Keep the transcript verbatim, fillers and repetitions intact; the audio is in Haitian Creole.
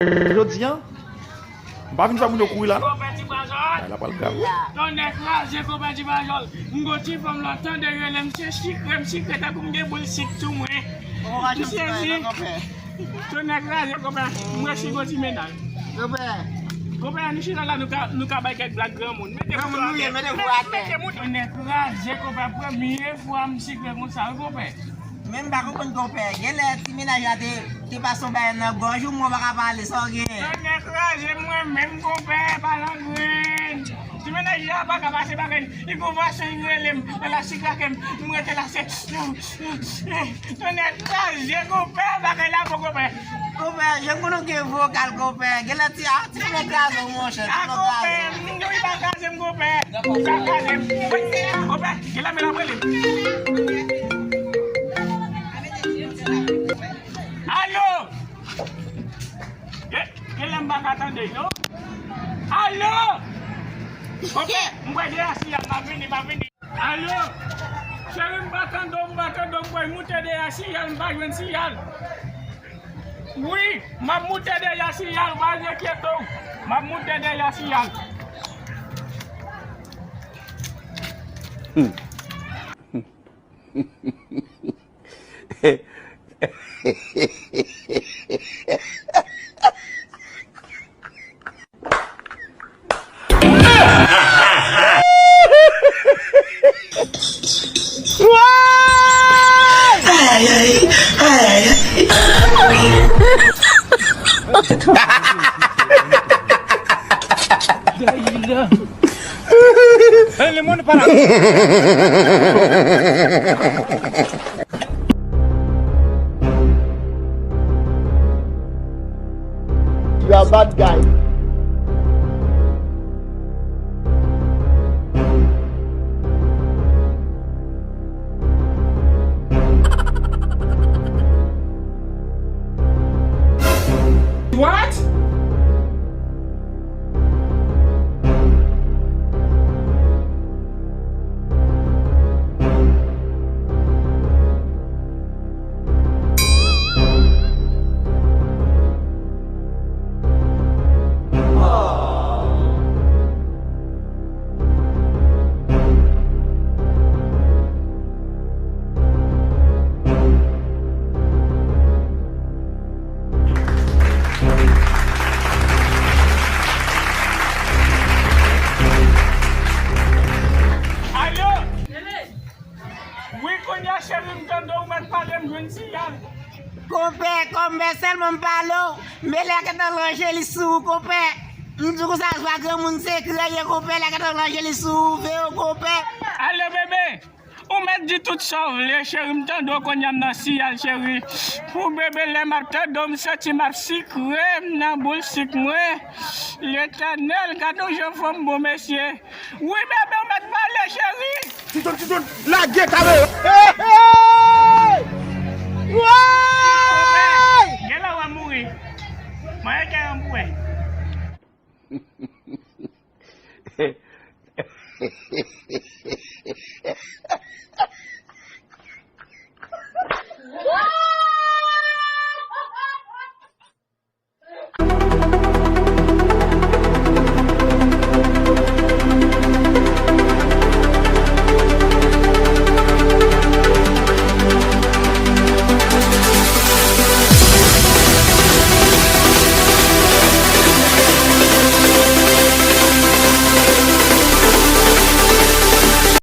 Jodi a, m pa vin fè moun yo kouri la non. Konpè Ti Pajòl. Bagay la pral grav wi. Tonnè kraze, konpè Ti Pajòl. M gon ti fanm la tande rele m, se sikrè, m sikrè tankou m gen boul sik sou mwen. M sezi. Tonnè kraze, konpè. M resi gon ti mennaj. Konpè. Konpè, nou chita la, nou ka, nou ka bay kèk blag granmoun. Mete granmoun nou ye, mete vou atè. Tonnè kraze, konpè. Premye fwa m sikrè konsa wi, konpè. Men m pa konprann konpè. Genlè ti mennaj la te, te pase yon bagay nan gòj ou, mwen pa ka pale, sa w gen? Tonnè kraze mwen menm konpè, pa nan grenn. Ti mennaj la pa ka pase bagay. Li gon fason li rele m, lè l ap sikrake m, m rete la se. Tonnè kraze konpè, bagay la bon konpè. Konpè, jan m konnen w gen vokal konpè. Genlè ti, a, ti fè kraze w monchè, ti fè kraze w. A konpè, m, wi pa kraze m konpè. Li pa kraze m. Wi, konpè. Gen lame l ap rele m. Alo! Gen, gen lè m pa ka tande yo. Alo! Oke, m kwè de a siyal, m ap vini, m ap vini. Alo! Cheri, m pa tande w, m pa tande w, m kwè moute de a siyal, m pa jwenn siyal. Wi, m ap moute de a siyal, pa enkyete w. M ap moute de a siyal. You are bad guy. What? Alo! Wi, kounye a, cheri, m tande w mèt pale, m jwenn siyal. Konpè, konpè, sèlman m pale w, men lè Katan Lanjelis sou ou, konpè. M di w konsa, se pa granmoun sekrè ye, konpè, lè Katan Lanjelis sou ou, veye w, konpè. Alo, bebe! Ou mèt di tout sa w vle, cheri, m tande w kounye a m nan siyal, cheri. Pou bebe, lè m ap tande w, m santi m ap sikre, m nan boul sik mwen. Letènèl, gade w jan fanm bon, mesye. Wi, bebe, w mèt pale, cheri. Titoun, Titoun, lage kamera. Hey, hey! Woy! Genlè w ap mouri. Mwen gen kè an pou wè.